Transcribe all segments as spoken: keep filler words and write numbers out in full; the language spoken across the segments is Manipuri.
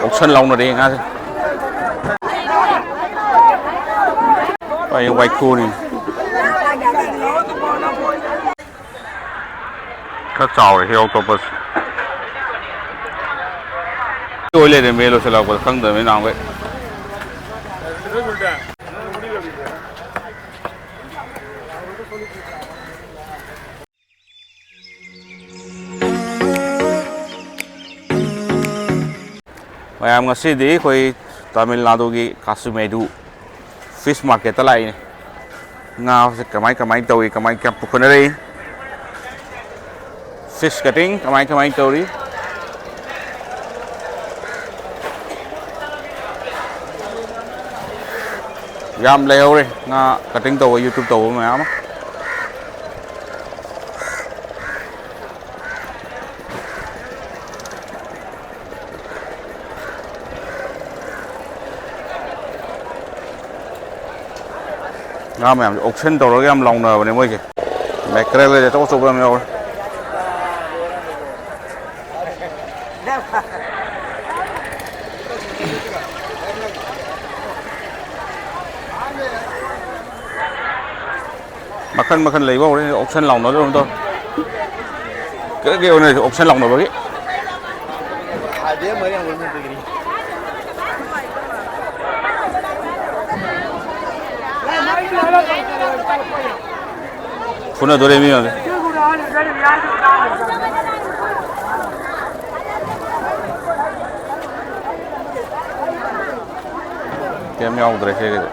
ꯑꯣꯛꯁꯟ ꯂꯥꯎꯅꯔꯦ ꯉꯥꯁꯦ꯫ ꯑꯩ ꯋꯥꯏꯈꯨꯅꯤ꯫ ꯈꯔ ꯆꯥꯎꯔꯦ ꯍꯦ ꯑꯣꯛꯇꯣꯄꯁ꯫ ꯂꯣꯏ ꯂꯩꯔꯝꯃꯦ ꯂꯣꯏꯁꯤꯜꯂꯛꯄꯗ ꯈꯪꯗꯕꯅꯤ ꯅꯍꯥꯟꯈꯩ꯫ ꯃꯌꯥꯝ, ꯉꯁꯤꯗꯤ ꯑꯩꯈꯣꯏ ꯇꯥꯃꯤꯜ ꯅꯥꯗꯨꯒꯤ ꯀꯥꯁꯤꯃꯦꯗꯨ ꯐꯤꯁ ꯃꯥꯔꯀꯦꯠꯇ ꯂꯥꯛꯏꯅꯦ꯫ ꯉꯥꯁꯦ ꯀꯃꯥꯏ ꯀꯃꯥꯏ ꯇꯧꯏ, ꯀꯃꯥꯏ ꯀꯌꯥꯝ ꯄꯨꯈꯠꯅꯔꯛꯏ? ꯐꯤꯁ ꯀꯇꯤꯡ ꯀꯃꯥꯏ ꯀꯃꯥꯏ ꯇꯧꯔꯤ? ꯌꯥꯝ ꯂꯩꯍꯧꯔꯦ ꯉꯥ ꯀꯇꯤꯡ ꯇꯧꯕ, ꯌꯨꯇ꯭ꯌꯨꯕ ꯇꯧꯕ ꯃꯌꯥꯝ ꯑꯃ꯫ ꯉꯥ ꯃꯌꯥꯝꯁꯦ ꯑꯣꯛꯁꯟ ꯇꯧꯔꯒ ꯌꯥꯝ ꯂꯥꯎꯅꯕꯅꯦ ꯃꯣꯏꯁꯦ꯫ ꯃꯦꯀꯔꯦꯜ ꯍꯥꯏꯁꯦ ꯑꯆꯧ ꯑꯆꯧꯕ ꯌꯥꯝ ꯌꯥꯎꯔꯦ꯫ ꯃꯈꯟ ꯃꯈꯟ ꯂꯩꯕ ꯍꯧꯔꯦ, ꯑꯣꯛꯁꯟ ꯂꯥꯎꯅꯗꯧꯔꯝ ꯇꯧꯔꯦ꯫ ꯀꯔꯤ ꯀꯔꯤ ꯑꯣꯏꯅ ꯑꯣꯛꯁꯟ ꯂꯥꯎꯅꯕꯒꯤ꯫ ꯐꯨꯅꯗꯣꯔꯦ ꯃꯤ ꯃꯌꯥꯝꯁꯦ꯫ ꯀꯩꯝ ꯌꯥꯎꯗ꯭ꯔꯦ ꯁꯤꯒꯤꯗꯤ꯫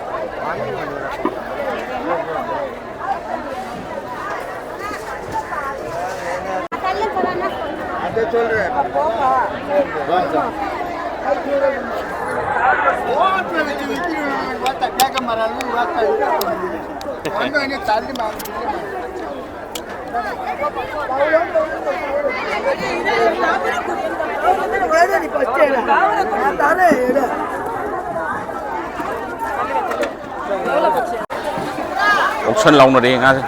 ꯑꯣꯛꯁꯟ ꯂꯥꯎꯅꯔꯦ ꯉꯥꯁꯦ꯫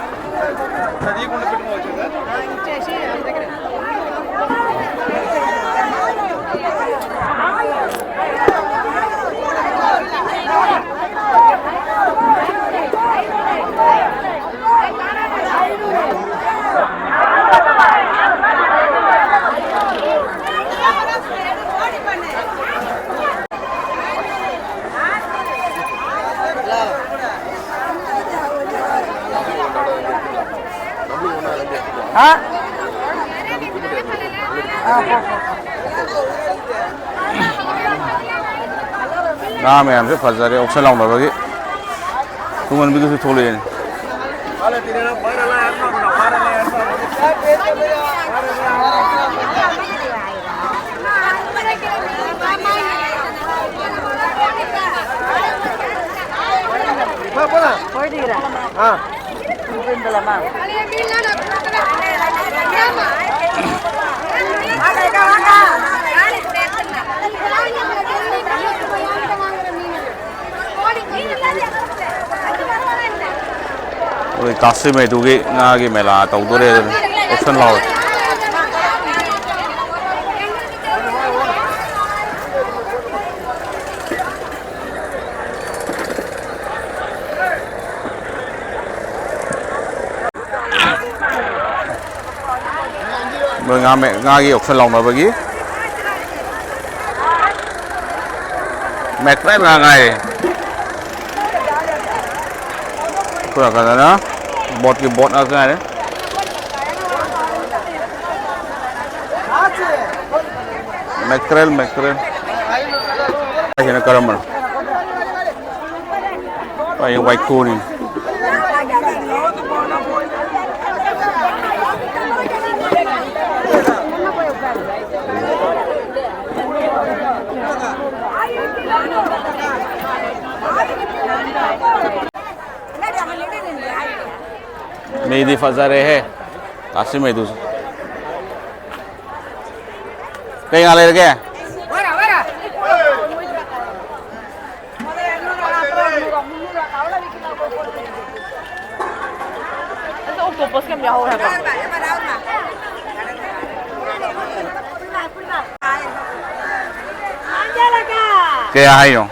ꯉꯥ ꯃꯌꯥꯝꯁꯦ ꯐꯖꯔꯦ ꯑꯣꯛꯁꯟ ꯂꯥꯎꯅꯕꯒꯤ꯫ ꯇꯨꯡꯍꯟꯕꯤꯒꯁꯨ ꯊꯣꯛꯂꯛꯑꯦꯅꯦ꯫ ꯑꯩꯈꯣꯏ ꯀꯥꯁꯤꯃꯩꯗꯨꯒꯤ ꯉꯥꯒꯤ ꯃꯦꯂꯥ ꯇꯧꯗꯣꯔꯦ ꯑꯗꯨꯅ ꯑꯣꯛꯁꯟ ꯂꯥꯎꯔꯦ꯫ ꯃꯣꯏ ꯉꯥ ꯃꯦ-, ꯉꯥꯒꯤ ꯑꯣꯛꯁꯟ ꯂꯥꯎꯅꯕꯒꯤ꯫ ꯃꯦꯀ꯭ꯔꯦꯜ ꯉꯥ ꯉꯥꯏꯔꯦ꯫ ꯑꯩꯈꯣꯏ ꯅꯥꯀꯟꯗꯅ ꯕꯣꯠꯀꯤ ꯕꯣꯠ ꯉꯥꯛꯇ ꯉꯥꯏꯔꯦ꯫ ꯃꯦꯀ꯭ꯔꯦꯜ, ꯃꯦꯀ꯭ꯔꯦꯜ꯫ ꯍꯥꯏꯁꯤꯅ ꯀꯔꯝꯕꯅꯣ? ꯑꯩ ꯋꯥꯏꯈꯨꯅꯤ꯫ ꯃꯤꯗꯤ ꯐꯖꯔꯦꯍꯦ, ꯀꯥꯁꯤꯃꯩꯗꯨꯁꯨ꯫ ꯀꯩ ꯉꯥ ꯂꯩꯔꯒꯦ? ꯑꯗꯣ octopus ꯀꯩꯝ ꯌꯥꯎꯍꯧꯋꯦ ꯍꯥꯏꯕ꯫ ꯀꯌꯥ ꯍꯥꯏꯅꯣ?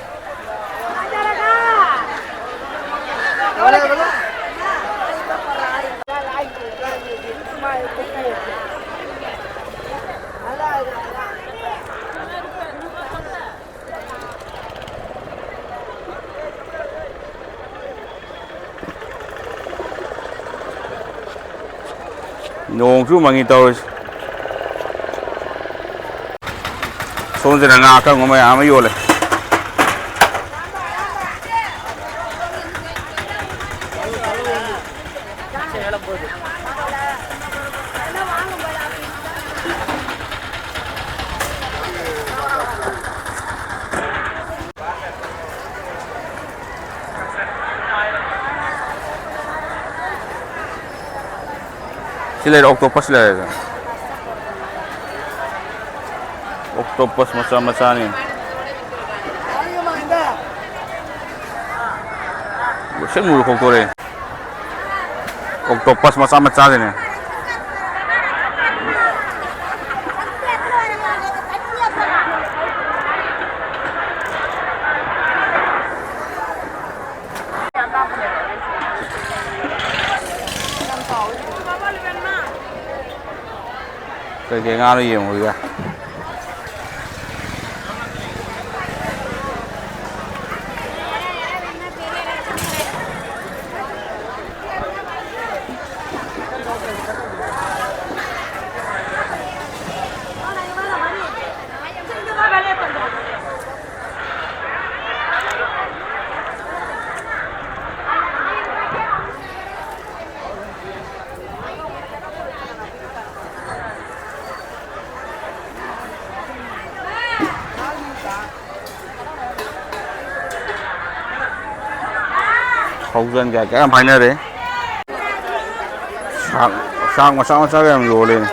ꯅꯣꯡꯁꯨ ꯃꯪꯉꯤ ꯇꯧꯔꯤꯁꯦ꯫ ꯁꯣꯝꯁꯤꯅ ꯉꯥ ꯑꯀꯪꯕ ꯃꯌꯥꯝ ꯑꯃ ꯌꯣꯜꯂꯦ꯫ ꯁꯤ ꯂꯩꯔꯦ, octopus ꯂꯩꯔꯦ꯫ Octopus ꯃꯆꯥ ꯃꯆꯥꯅꯤ꯫ ꯃꯨꯁꯤꯟ ꯃꯨꯔ ꯈꯣꯛꯇꯣꯔꯦ꯫ Octopus ꯃꯆꯥ ꯃꯆꯥꯁꯤꯅꯦ꯫ ꯀꯩꯀꯩ ꯉꯥꯅꯣ ꯌꯦꯡꯉꯨꯈꯤꯒꯦ꯫ ꯁꯧꯖꯟ ꯀꯌꯥ ꯀꯌꯥ ꯌꯥꯝ ꯍꯥꯏꯅꯔꯦ꯫ ꯁꯥꯛ, ꯁꯥꯛ ꯃꯆꯥ ꯃꯆꯥꯒ ꯌꯥꯝ ꯌꯣꯜꯂꯦꯅꯦ꯫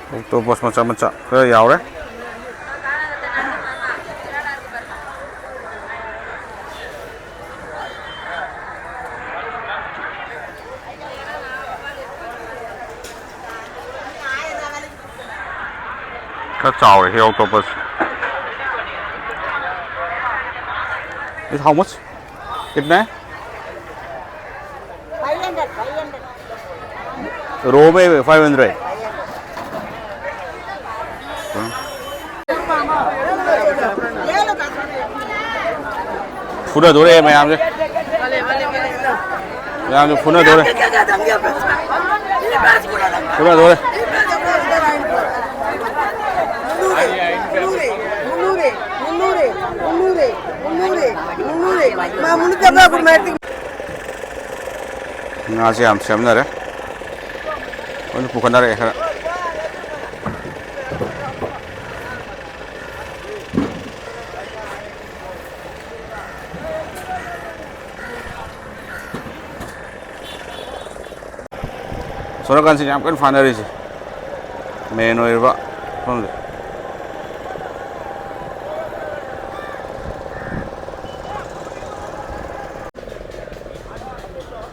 Octopus ꯃꯆꯥ ꯃꯆꯥ ꯈꯔ ꯌꯥꯎꯔꯦ꯫ ꯈꯔ ꯆꯥꯎꯔꯦ ꯍꯦ octopus꯫ It's how much? कितना है? Raw में five hundred। ꯐꯨꯅꯗꯣꯔꯦ ꯃꯌꯥꯝꯁꯦ꯫ ꯃꯌꯥꯝꯁꯦ ꯐꯨꯅꯗꯣꯔꯦ꯫ ꯐꯨꯅꯗꯣꯔꯦ꯫ ꯉꯥꯁꯦ ꯌꯥꯝ ꯁꯦꯝꯅꯔꯦ꯫ ꯂꯣꯏꯅ ꯄꯨꯈꯠꯅꯔꯛꯑꯦ ꯈꯔ꯫ ꯁꯣꯝ ꯅꯥꯀꯟꯁꯤꯅ ꯌꯥꯝ ꯀꯟꯅ ꯐꯥꯅꯔꯤꯁꯦ, ꯃꯦꯟ ꯑꯣꯏꯔꯤꯕ ꯃꯐꯝꯁꯦ꯫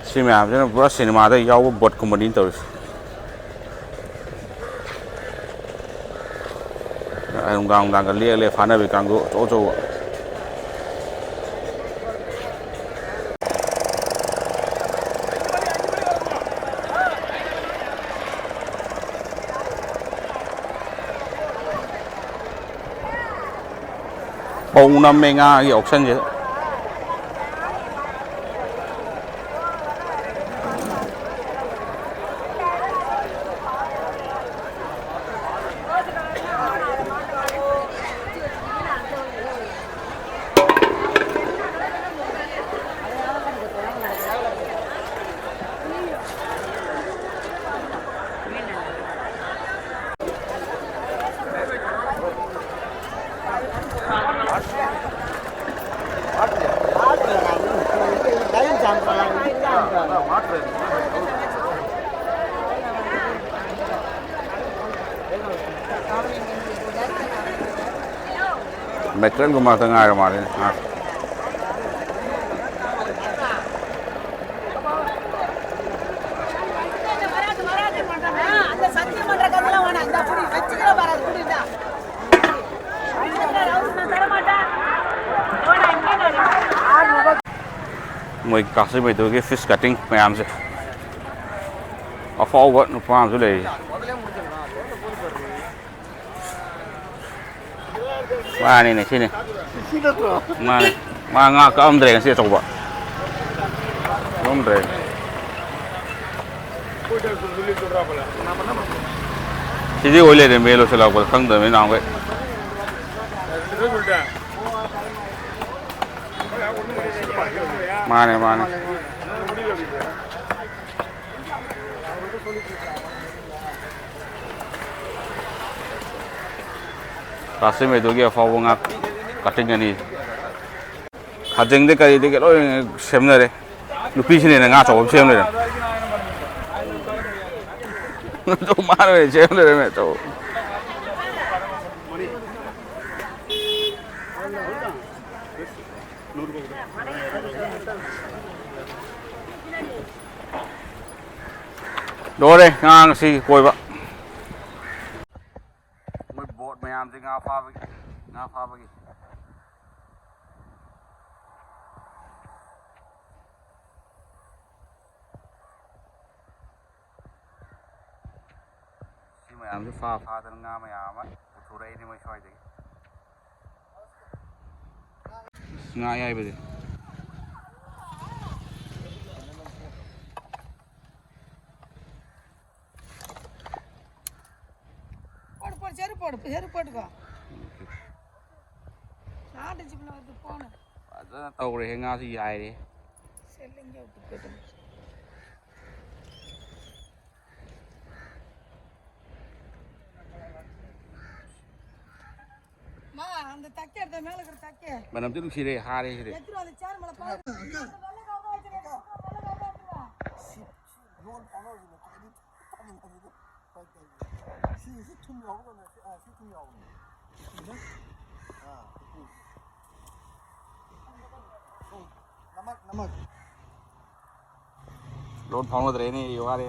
ꯁꯤ ꯃꯌꯥꯝꯁꯤꯅ ꯄꯨꯔꯥ ꯁꯤꯅꯦꯃꯥꯗ ꯌꯥꯎꯕ ꯕꯣꯠꯀꯨꯝꯕꯅꯤ ꯇꯧꯔꯤꯁꯦ꯫ ꯅꯨꯡꯗꯥꯡ ꯅꯨꯡꯗꯥꯡꯒ ꯂꯦꯛꯑ ꯂꯦꯛꯑ ꯐꯥꯅꯕꯤ ꯀꯥꯡꯕꯨ ꯑꯆꯧ ꯑꯆꯧꯕ꯫ ꯄꯧ ꯅꯝꯃꯦ ꯉꯥꯒꯤ ꯑꯣꯛꯁꯟꯁꯤꯗ꯫ ꯃꯦꯇ꯭ꯔꯦꯜꯒꯨꯝꯕ ꯉꯥꯛꯇ ꯉꯥꯏꯔ ꯃꯥꯜꯂꯦꯅꯦ꯫ ꯑꯥ꯫ ꯃꯣꯏ ꯀꯥꯛꯆꯤꯡ ꯃꯩꯗꯨꯒꯤ fish cutting ꯃꯌꯥꯝꯁꯦ꯫ ꯑꯐꯥꯎꯕ ꯅꯨꯄꯥ ꯑꯃꯁꯨ ꯂꯩꯔꯤ꯫ ꯃꯥꯅꯤꯅꯦ, ꯁꯤꯅꯤ꯫ ꯁꯤ ꯅꯠꯇ꯭ꯔꯣ? ꯃꯥꯅꯤ꯫ ꯃꯥ ꯉꯥ ꯀꯛꯑꯝꯗ꯭ꯔꯦ ꯉꯁꯤ ꯑꯆꯧꯕ꯫ ꯀꯛꯑꯝꯗ꯭ꯔꯦ꯫ ꯁꯤꯗꯤ ꯑꯣꯏ ꯂꯩꯔꯝꯃꯦ ꯂꯣꯏꯁꯤꯜꯂꯛꯄꯗ ꯈꯪꯗꯕꯅꯤ ꯅꯍꯥꯟꯈꯩ꯫ ꯃꯥꯅꯦ, ꯃꯥꯅꯦ꯫ ꯀꯥꯁꯤꯃꯦꯗꯨꯒꯤ ꯑꯐꯥꯎꯕ ꯉꯥ ꯀꯥꯇꯤꯡ ꯑꯅꯤ꯫ ꯈꯥꯖꯦꯡꯗꯩ ꯀꯔꯤꯗꯒꯤ ꯂꯣꯏ ꯁꯦꯝꯅꯔꯦ꯫ ꯅꯨꯄꯤꯁꯤꯅ ꯍꯦꯟꯅ ꯉꯥ ꯑꯆꯧꯕ ꯑꯃ ꯁꯦꯝ ꯂꯩꯔꯝꯃꯦ꯫ ꯑꯗꯨ ꯃꯥꯅ ꯑꯣꯏꯅ ꯁꯦꯝ ꯂꯩꯔꯝꯃꯦ ꯑꯆꯧꯕ꯫ ꯂꯣꯏꯔꯦ ꯉꯥ ꯉꯁꯤꯒꯤ ꯀꯣꯏꯕ꯫ ꯃꯣꯏ ꯕꯣꯠ ꯃꯌꯥꯝꯁꯦ ꯉꯥ ꯐꯥꯕꯒꯤ, ꯉꯥ ꯐꯥꯕꯒꯤ꯫ ꯁꯤ ꯃꯌꯥꯝꯁꯦ ꯐꯥ ꯐꯥꯗꯅ ꯉꯥ ꯃꯌꯥꯝ ꯑꯃ ꯄꯨꯊꯣꯔꯛꯏꯅꯦ ꯃꯣꯏ ꯁ꯭ꯋꯥꯏꯗꯒꯤ꯫ ꯉꯥ ꯑꯌꯥꯏꯕꯁꯦ꯫ போடு, போடு, செருப்பு போடு, செருப்பு போட்டுக்கோ. ஆட்டு ஜிப்ல வந்து போனேன். ꯐꯖꯅ ꯇꯧꯔꯦꯍꯦ, ꯉꯥꯁꯨ ꯌꯥꯏꯔꯦ꯫ செல்லு இங்கே விட்டு போயிட்டேன். மா, அந்த தக்கை எடுத்த, மேல இருக்கிற தக்கை. ꯃꯅꯝꯗꯤ ꯅꯨꯡꯁꯤꯔꯦ, ꯍꯥꯔꯦ ꯁꯤꯗꯤ꯫ எத்திரா அந்த சேர் மேல பாரு. வெள்ளை காக்கா வச்சிருக்கேன், வெள்ளை காக்கா வச்சிருக்கேன். ꯁꯤ ꯊꯨꯝ ꯌꯥꯎꯕ꯭ꯔꯥ? ꯑꯥ, ꯁꯤ ꯊꯨꯝ ꯌꯥꯎꯕ꯭ꯔꯥ? ꯑꯥ, ꯎꯝ꯫ ꯎꯝ, ꯅꯃꯛ, ꯅꯃꯛ꯫ ꯂꯣꯟ ꯐꯥꯎꯅꯗ꯭ꯔꯦꯅꯦ, ꯋꯥꯔꯦ꯫